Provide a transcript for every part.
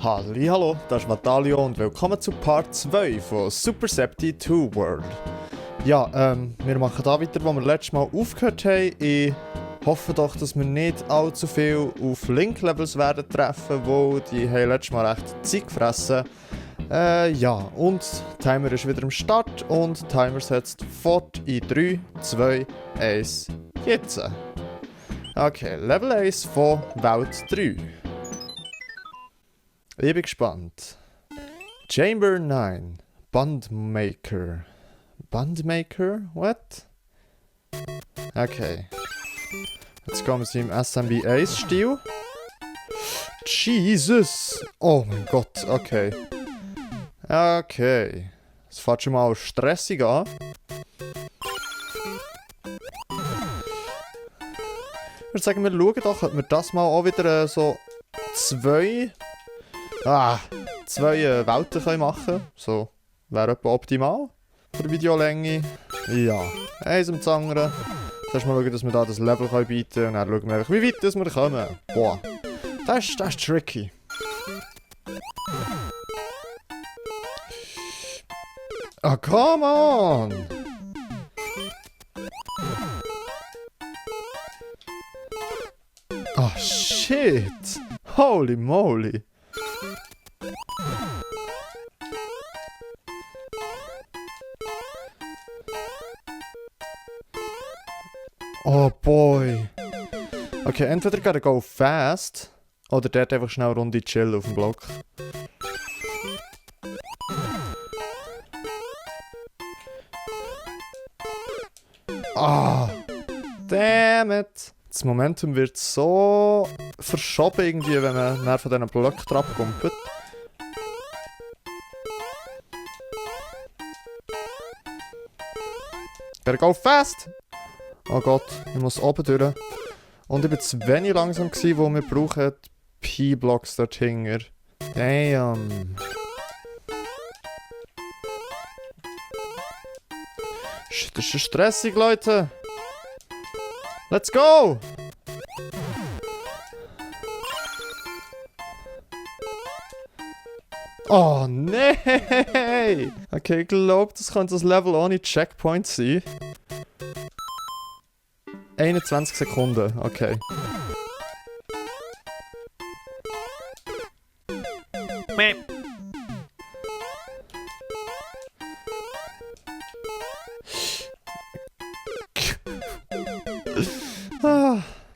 Hallo, das ist Vatalio und willkommen zu Part 2 von Super Septi 2 World. Ja, wir machen da weiter, wo wir letztes Mal aufgehört haben. Ich hoffe doch, dass wir nicht allzu viel auf Link-Levels werden treffen, weil die haben letztes Mal recht Zeit gefressen. Ja, und der Timer ist wieder am Start und der Timer setzt fort in 3, 2, 1, jetzt. Okay, Level 1 von Welt 3. Ich bin gespannt. Chamber 9. Bandmaker. Bandmaker? What? Okay. Jetzt gehen wir im SMB 1 Stil. Jesus! Oh mein Gott, okay. Okay. Das fängt schon mal stressig an. Ich würde sagen, wir schauen doch, ob wir das mal auch wieder so zwei Welten können machen können. So, wäre etwa optimal für die Videolänge. Ja, eins am anderen. Zuerst mal schauen, dass wir da das Level bieten können. Und dann schauen wir einfach, wie weit wir kommen. Boah, das ist tricky. Oh, come on! Oh, shit! Holy moly! Oh boy. Okay, entweder gotta go fast oder dort einfach schnell eine Runde chillen auf dem Block. Ah, damn it. Das Momentum wird so verschoben irgendwie, wenn man näher von diesen Block abkumpelt. Gotta go fast! Oh Gott, ich muss oben durch. Und ich war zu wenig langsam, wo wir brauchen P-Blocks dort hinten. Damn. Das ist schon stressig, Leute. Let's go! Oh nein! Okay, ich glaube, das könnte das Level ohne Checkpoint sein. 21 Sekunden, okay.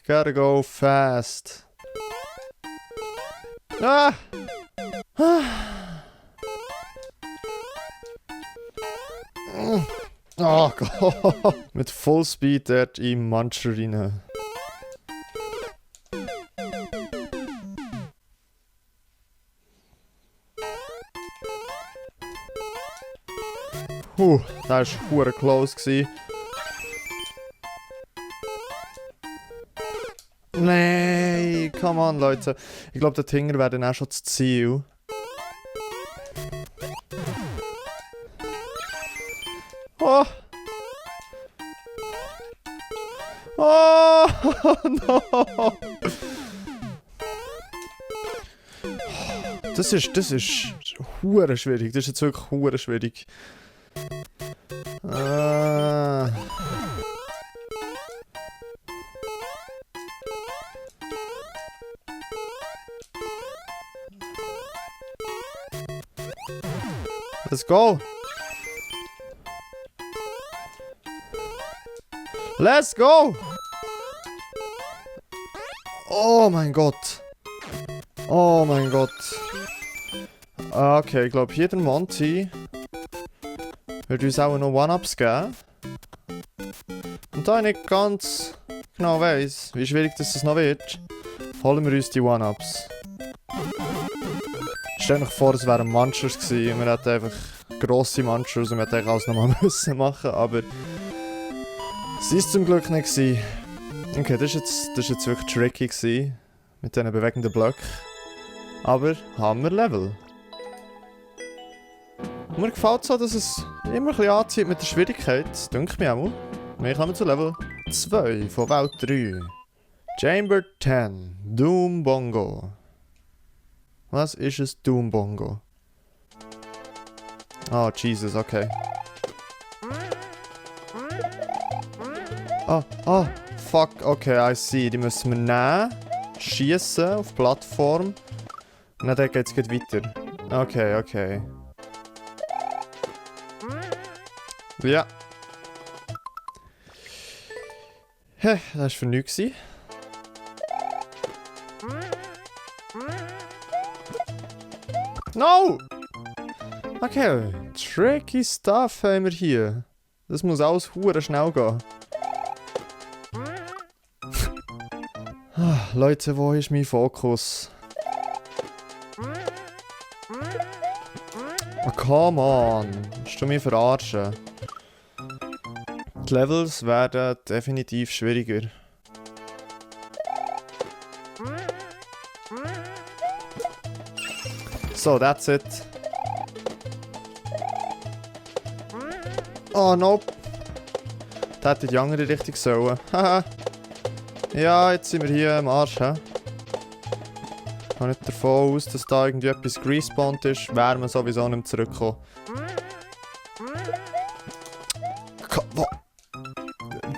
Gotta go fast. Ah! Oh Gott! Mit Fullspeed dort im Muncher rein. Das war hure close. Nein, come on, Leute. Ich glaube, der Tinger wäre dann auch schon das Ziel. Oh! Oh! No! Das ist hure schwierig. Das ist jetzt wirklich hure schwierig. Let's go! Let's go! Oh mein Gott! Oh mein Gott! Okay, ich glaube, hier der Monty wird uns auch noch One-Ups geben. Und da ich nicht ganz genau weiss, wie schwierig das noch wird, holen wir uns die One-Ups. Stell dir vor, es wären Munchers gewesen. Wir hätten einfach grosse Munchers und wir hätten alles nochmal müssen machen, aber sie ist zum Glück nicht gewesen. Okay, das ist jetzt wirklich tricky gewesen, mit diesen bewegenden Blöcken. Aber haben wir Level. Und mir gefällt es so, dass es immer ein bisschen anzieht mit der Schwierigkeit. Das denke mir auch. Wir kommen zu Level 2 von Welt 3. Chamber 10. Doom Bongo. Was ist ein Doombongo? Oh, Jesus, okay. Oh, fuck, okay, I see. Die müssen wir nehmen, schießen auf die Plattform. Und dann geht's gleich weiter. Okay, okay. Ja. Hä, das war für nichts. No! Okay, tricky stuff haben wir hier. Das muss alles hure schnell gehen. Leute, wo ist mein Fokus? Oh, come on. Willst du mich verarschen? Die Levels werden definitiv schwieriger. So, that's it. Oh, nope. Das hätte in die andere Richtung sollen. Haha. Ja, jetzt sind wir hier am Arsch, hä? Ich gehe nicht davon aus, dass da irgendwie etwas gerespawnt ist. Wären wir sowieso nicht mehr zurückkommen.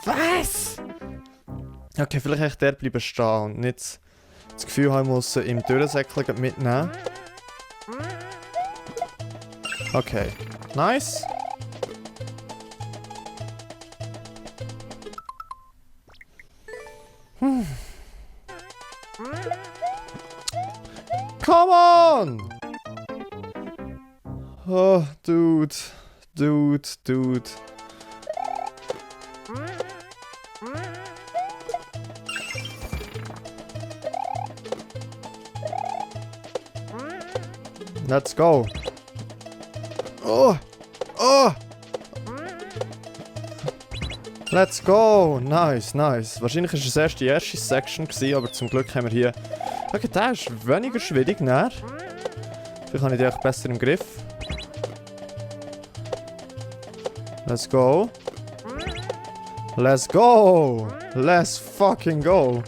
Was? Okay, vielleicht echt der bleiben stehen und nicht das Gefühl haben, muss im Dürrensäckchen mitnehmen. Okay, nice. Come on! Oh, dude. Dude. Let's go. Oh! Let's go! Nice. Wahrscheinlich war es erst die erste Section, aber zum Glück haben wir hier... Okay, der ist weniger schwierig, ne? Vielleicht habe ich die auch besser im Griff. Let's go. Let's fucking go!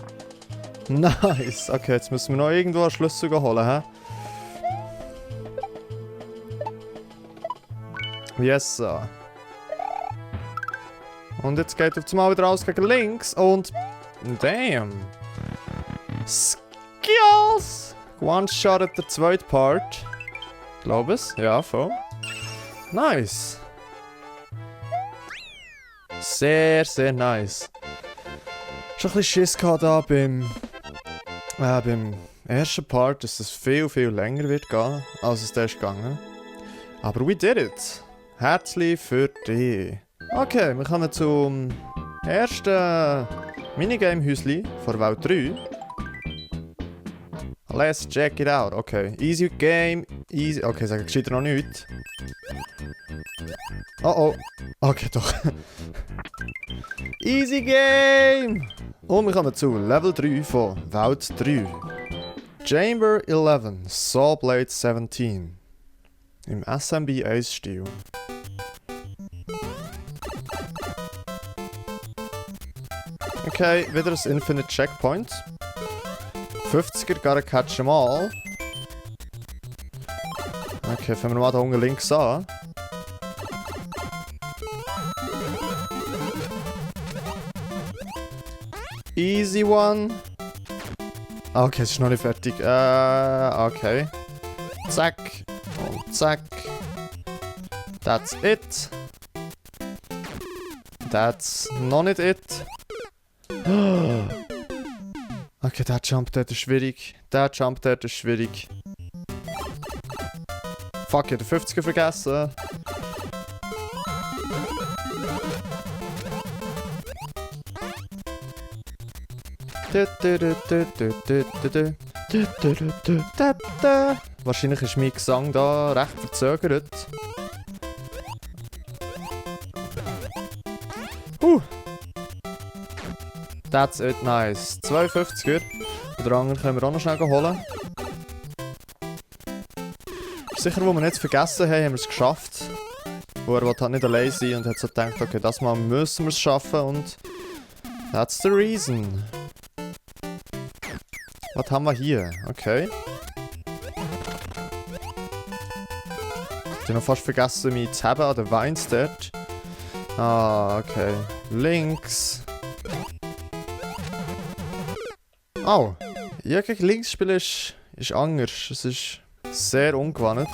Nice! Okay, jetzt müssen wir noch irgendwo einen Schlüssel holen, hä? Yes, sir. Und jetzt geht auf einmal wieder raus gegen links und... Damn! Skills! One-shottet der zweite Part. Glaub es? Ja, voll. Nice! Sehr nice. Schon ein bisschen Schiss gehabt da beim ersten Part, dass es viel länger wird gehen, als es da ist gegangen. Aber we did it! Herzlich für dich! Okay, wir kommen zum ersten Minigame-Häuschen von Welt 3. Let's check it out. Okay, easy game, easy... Okay, sag ich gescheiter noch nichts. Oh. Okay, doch. Easy game! Und wir kommen zu Level 3 von Welt 3. Chamber 11, Sawblade 17. Im SMB Ace-Stil. Okay, wieder ein Infinite Checkpoint. 50er, gotta catch them all. Okay, fangen wir mal da unten links an. Easy one. Okay, es ist noch nicht fertig. Okay. Zack. Und zack. That's it. That's noch nicht it. Okay, der Jump dort ist schwierig. Fuck, ich hab den 50er vergessen. Wahrscheinlich ist mein Gesang da recht verzögert. That's it, nice. 52er. Den anderen können wir auch noch schnell holen. Sicher, wo wir nicht vergessen haben, haben wir es geschafft. Wo er halt nicht allein sein und hat so gedacht, okay, das Mal müssen wir es schaffen und... That's the reason. Was haben wir hier? Okay. habe noch fast vergessen, mich zu haben an den Vines dort. Ah, okay. Links. Oh. Ja, gegen links spielen ist anders. Es ist sehr ungewohnt.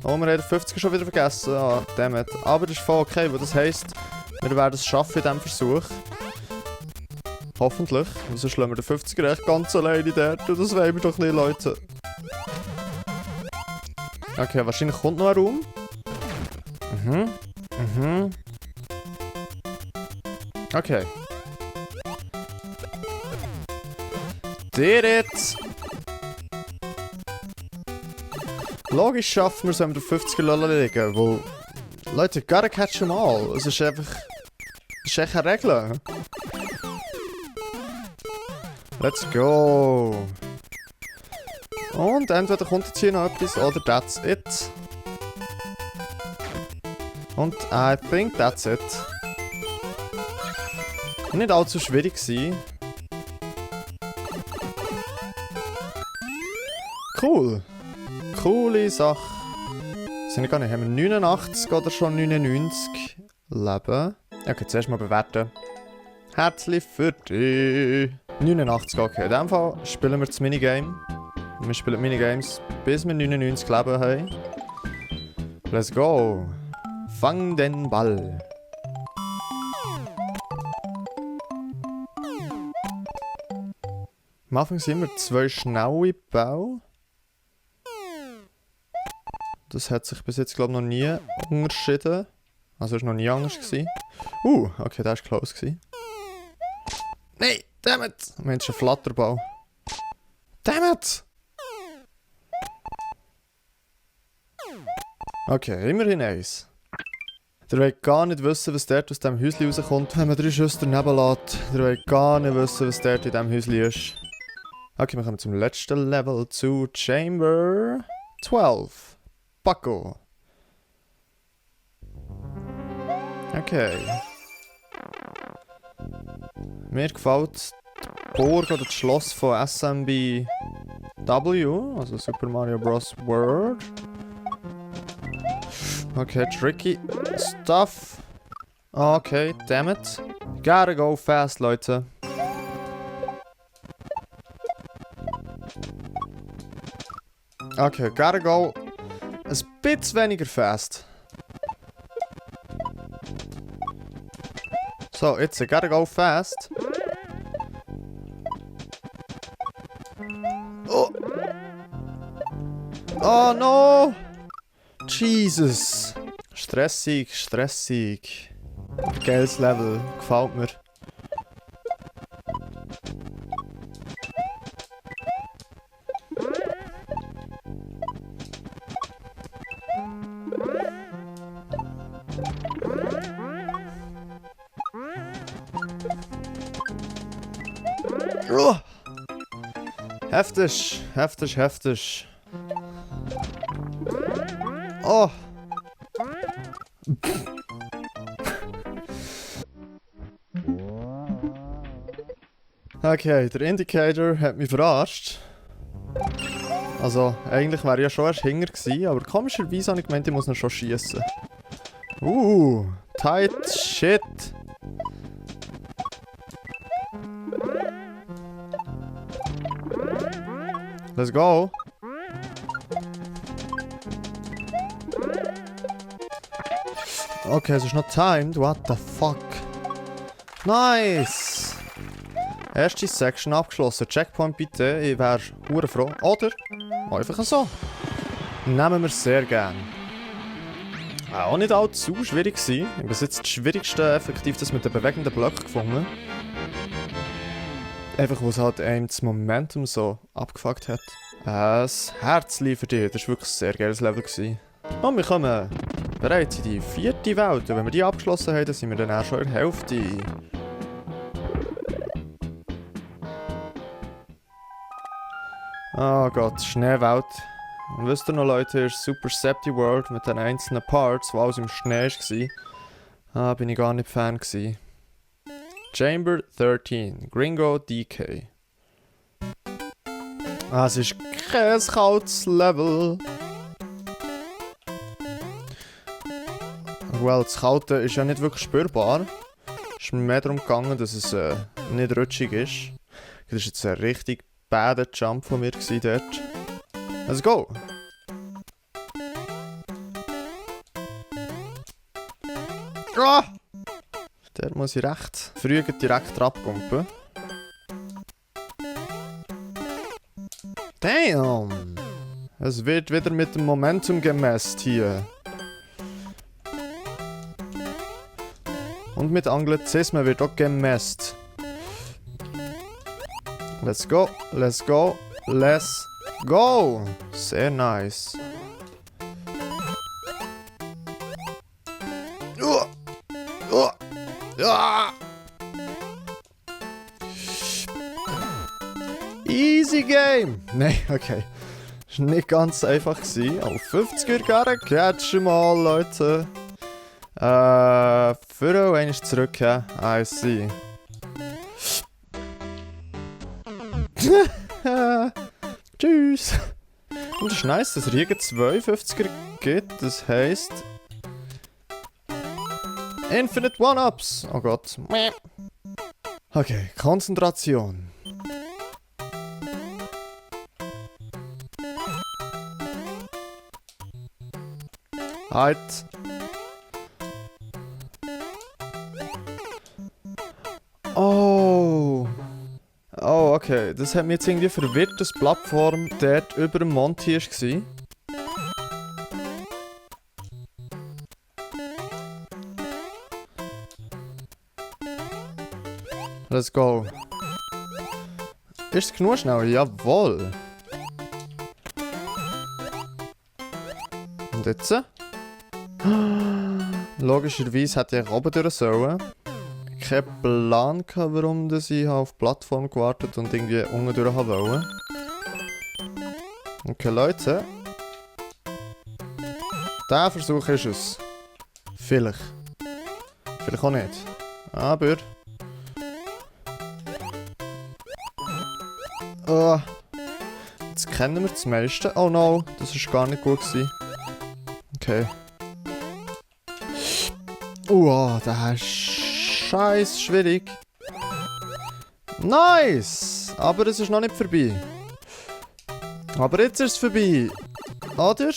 Oh, wir haben den 50er schon wieder vergessen. Ah, dammit. Aber das ist voll okay, weil das heisst, wir werden es schaffen in diesem Versuch. Hoffentlich. Sonst lassen wir den 50er echt ganz alleine dort. Und das wollen wir doch nicht, Leute. Okay, wahrscheinlich kommt noch ein Raum. Okay. Did it! Logisch schaffen wir es, wenn wir den 50er liegen, weil... Leute, gotta catch them all. Es ist einfach... Es ist echt eine Regel. Let's go! Und entweder kommt jetzt hier noch etwas oder that's it. Und I think that's it. Nicht allzu schwierig gewesen. Cool. Coole Sache. Sind wir gar nicht. Haben wir 89 oder schon 99 Leben? Okay, zuerst mal bewerten. Herzlich für dich. 89, okay. In diesem Fall spielen wir das Minigame. Wir spielen Minigames, bis wir 99 Leben haben. Let's go. Fang den Ball. Am Anfang sind wir 2 schnelle Bau. Das hat sich bis jetzt, glaube ich, noch nie unterschieden. Also ist noch nie anders gewesen. Okay, der war close gewesen. Nein, dammit! Mensch, ein Flatterbau. Dammit! Okay, immerhin eins. Ihr wollt gar nicht wissen, was dort aus diesem Häuschen rauskommt, wenn man 3 Schüsse daneben lässt. Ihr wollt gar nicht wissen, was dort in diesem Häuschen ist. Okay, wir kommen zum letzten Level, zu Chamber 12. Paco. Okay. Mir gefällt die Burg oder das Schloss von SMBW, also Super Mario Bros. World. Okay, tricky stuff. Okay, damn it. Gotta go fast, Leute. Okay, gotta go ein bisschen weniger fast. So, jetzt gotta go fast. Oh! Oh no! Jesus! Stressig, stressig. Geiles Level, gefällt mir. Oh. Heftig, heftig, heftig. Oh. Okay, der Indicator hat mich verarscht. Also, eigentlich wäre ja schon erst hinger gewesen, aber komischerweise habe ich gemeint, ich muss noch schon schiessen. Tight shit. Let's go. Okay, es ist noch timed. What the fuck? Nice! Erste Section abgeschlossen. Checkpoint bitte. Ich wäre hure froh. Oder einfach so. Nehmen wir sehr gern. Auch nicht allzu schwierig gewesen. Ich habe bis jetzt das Schwierigste effektiv das mit den bewegenden Blöcken gefunden. Einfach, wo es halt einem das Momentum so abgefuckt hat. Ein Herzli für dich. Das war wirklich ein sehr geiles Level gewesen. Und wir kommen bereits in die 4. Welt. Und wenn wir die abgeschlossen haben, dann sind wir dann auch schon in der Hälfte. Oh Gott, Schneewelt. Und wisst ihr noch, Leute, ist Super Septi World mit den einzelnen Parts, wo alles im Schnee war. Bin ich gar nicht Fan gewesen. Chamber 13, Gringo DK. Es ist kein kaltes Level. Well, das Kalte ist ja nicht wirklich spürbar. Es ist mir mehr darum gegangen, dass es nicht rutschig ist. Das war jetzt ein richtig bader Jump von mir dort. Let's go! Ah! Der muss ich recht früh direkt abkumpen. Damn! Es wird wieder mit dem Momentum gemessen hier. Und mit Anglizismen wird auch gemessen. Let's go, let's go, let's go! Sehr nice. Easy Game! Nein, okay. Das war nicht ganz einfach. Auf 50er Garten catchen mal, Leute. Für einmal zurück, ja. I see. Tschüss! Und es ist nice, dass es Riegen 52er gibt. Das heisst... Infinite One-Ups! Oh Gott. Okay, Konzentration. Halt. Oh. Oh, okay. Das hat mich jetzt irgendwie verwirrt, dass die Plattform dort über dem Monty war. Let's go. Ist es genug schnell? Jawohl. Und jetzt? Logischerweise hätte ich oben durch sollen. Kein Plan gehabt, warum ich auf die Plattform gewartet und irgendwie unten durch wollte. Okay, Leute. Der Versuch ist es. Vielleicht. Vielleicht auch nicht. Aber... Oh. Jetzt kennen wir das meiste. Oh no, das war gar nicht gut gewesen. Okay. Der ist scheiß schwierig. Nice! Aber es ist noch nicht vorbei. Aber jetzt ist es vorbei. Oder?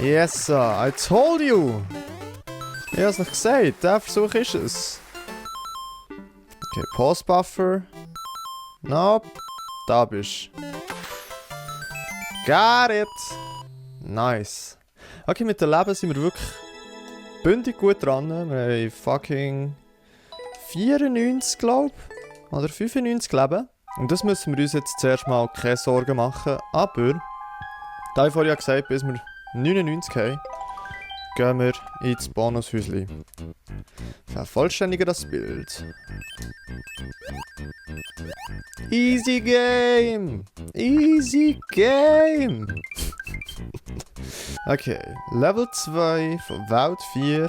Yes, I told you! Ich hab's noch gesagt, der Versuch ist es. Okay, Pause Buffer. Nope. Da bist du. Got it! Nice. Okay, mit dem Leben sind wir wirklich bündig gut dran. Wir haben fucking 94, glaube ich. Oder 95 Leben. Und das müssen wir uns jetzt zuerst mal keine Sorgen machen. Aber, da ich vorhin ja gesagt, bis wir 99 haben, gehen wir ins Bonushäuschen. Vervollständigen das Bild. Easy Game! Easy Game! Okay, Level 2 von Welt 4.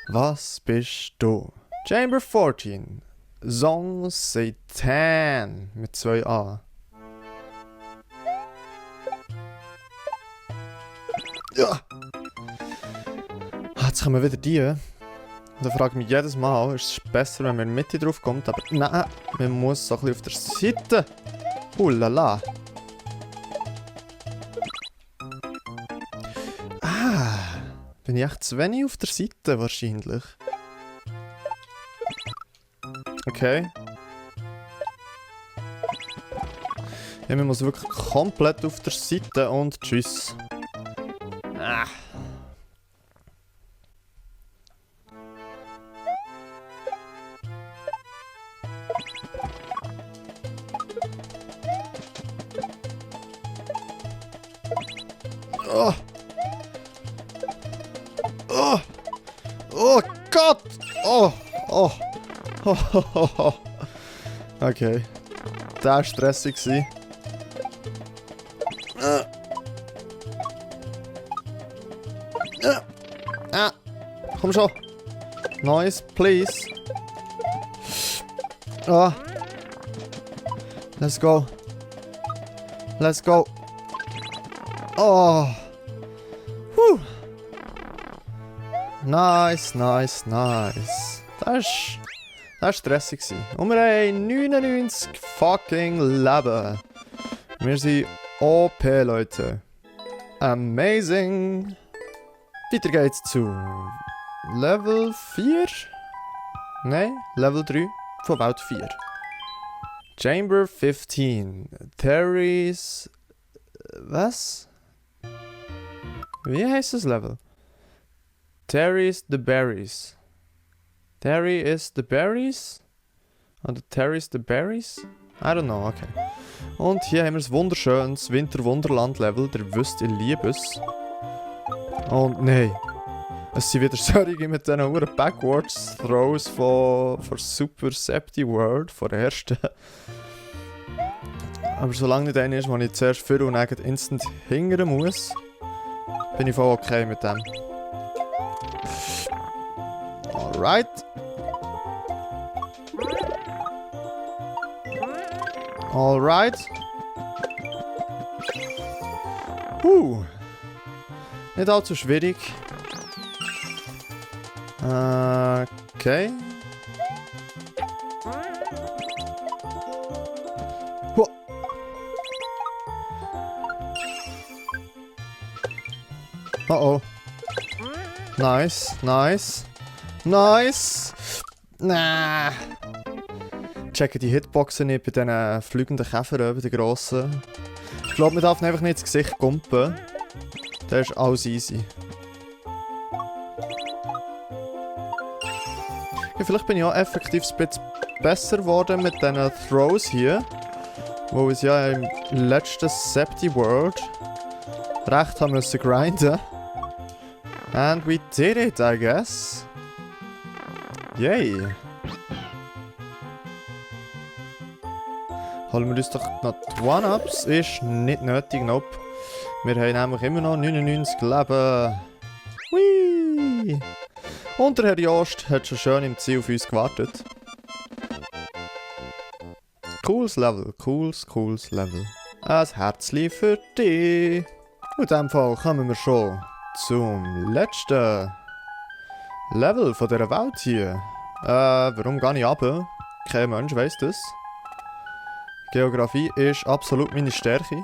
Was bist du? Chamber 14. Song Satan mit 2a. Ja! Jetzt kommen wieder die. Da frage ich mich jedes Mal, ist es besser, wenn man in der Mitte drauf kommt, aber nein, man muss so ein bisschen auf der Seite. Lala. Bin ich echt zu wenig auf der Seite wahrscheinlich. Okay. Ja, man muss wirklich komplett auf der Seite und tschüss. Oh. Oh. Oh Gott! Oh. Oh. Oh. Oh. Oh. Okay. Das war stressig. Komm schon. Nice, please. Oh. Let's go. Let's go. Oh. Nice. Das war stressig. Und wir haben 99 fucking Leben. Wir sind OP, Leute. Amazing. Weiter geht's zu Level 4? Nein, Level 3 von Welt 4. Chamber 15. Terry's... Was? Wie heisst das Level? Terry's the Berries. Terry is the Berries? Oder Terry's the Berries? I don't know, okay. Und hier haben wir ein wunderschönes Winter-Wunderland-Level. Ihr wisst, ich liebe es. Und nein. Es sind wieder solche mit diesen Uhren Backwards Throws von Super Septi World, von der ersten. Aber solange nicht einer ist, wo ich zuerst für und dann instant hingern muss, bin ich voll okay mit dem. Alright. Alright. Nicht allzu schwierig. Okay. Oh. Nice. Nah. Checken die Hitboxen nicht bei diesen fliegenden Käfern, bei den grossen. Ich glaube, man darf einfach nicht ins Gesicht kumpen. Das ist alles easy. Ja, vielleicht bin ich auch effektiv ein bisschen besser geworden mit diesen Throws hier. Wo es ja im letzten Septi World recht haben müssen grinden. And we did it, I guess. Yay. Holen wir uns doch noch die One-Ups. Ist nicht nötig, nope. Wir haben nämlich immer noch 99 Leben. Whee! Und der Herr Jost hat schon schön im Ziel auf uns gewartet. Cooles Level. Ein Herzli für dich. Und in diesem Fall kommen wir schon zum letzten Level von dieser Welt hier. Warum gehe ich runter? Kein Mensch weiss das. Geografie ist absolut meine Stärke.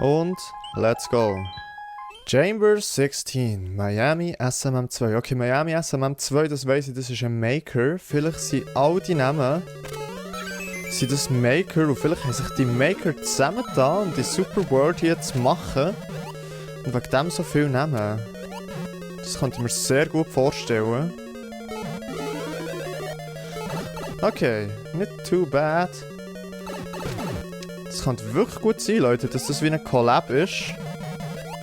Und let's go. Chamber 16, Miami SMM2. Okay, Miami SMM2, das weiss ich, das ist ein Maker. Vielleicht sind all die Namen sind das Maker und vielleicht haben sich die Maker zusammengetan, um die Super World hier zu machen. Und wegen dem so viel nehmen. Das könnte ich mir sehr gut vorstellen. Okay, nicht too bad. Das könnte wirklich gut sein, Leute, dass das wie eine Collab ist.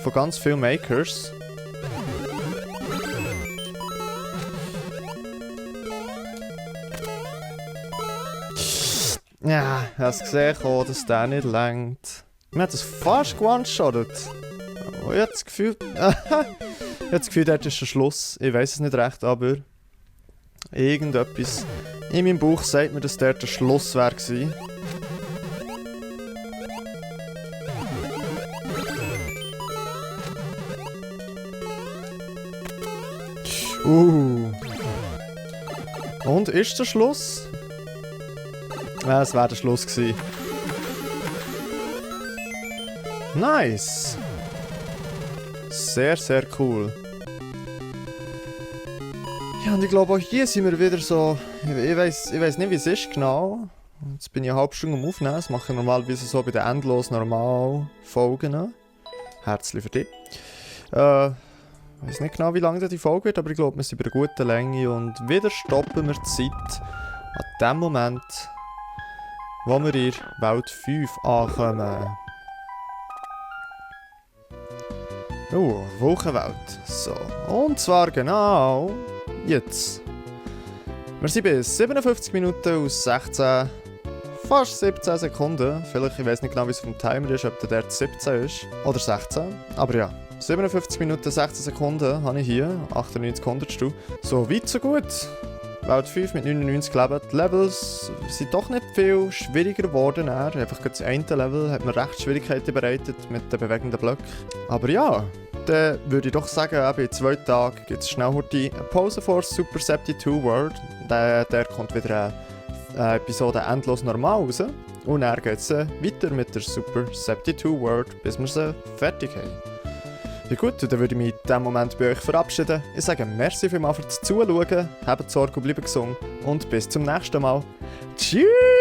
Von ganz vielen Makers. Ja, ich habe gesehen, dass der nicht reicht. Mir hat das fast one-shottet. Oh, ich habe das Gefühl... dort ist der Schluss. Ich weiß es nicht recht, aber... Irgendetwas in meinem Bauch sagt mir, dass dort der Schluss wäre gewesen. Und ist der Schluss? Ja, es wäre der Schluss gewesen. Nice! Sehr, sehr cool. Ja, und ich glaube auch hier sind wir wieder so... Ich weiss nicht, wie es ist genau. Jetzt bin ich eine halbe Stunde am Aufnehmen. Das mache ich normalerweise so bei den endlos normal Folgen. Herzlich für dich. Ich weiß nicht genau, wie lange die Folge wird, aber ich glaube, wir sind bei einer guten Länge. Und wieder stoppen wir die Zeit an dem Moment, wo wir in Welt 5 ankommen. Wochenwelt. So. Und zwar genau jetzt. Wir sind bei 57 Minuten aus 16, fast 17 Sekunden. Vielleicht, ich weiß nicht genau, wie es vom Timer ist, ob der dort 17 ist. Oder 16. Aber ja, 57 Minuten 16 Sekunden habe ich hier. 98 Hundertstel. So weit, so gut. Welt 5 mit 99 Leben. Die Levels sind doch nicht viel schwieriger geworden. Einfach das eine Level hat mir recht Schwierigkeiten bereitet mit den bewegenden Blöcken. Aber ja, dann würde ich doch sagen, eben in 2 Tagen gibt es schnell eine Pause vor Super Septi 2 World. Der kommt wieder eine Episode endlos normal raus. Und dann geht es weiter mit der Super Septi 2 World, bis wir sie fertig haben. Ja gut, dann würde ich mich in diesem Moment bei euch verabschieden. Ich sage merci vielmals fürs Zuschauen, habt Sorge und bleibt gesund und bis zum nächsten Mal. Tschüss!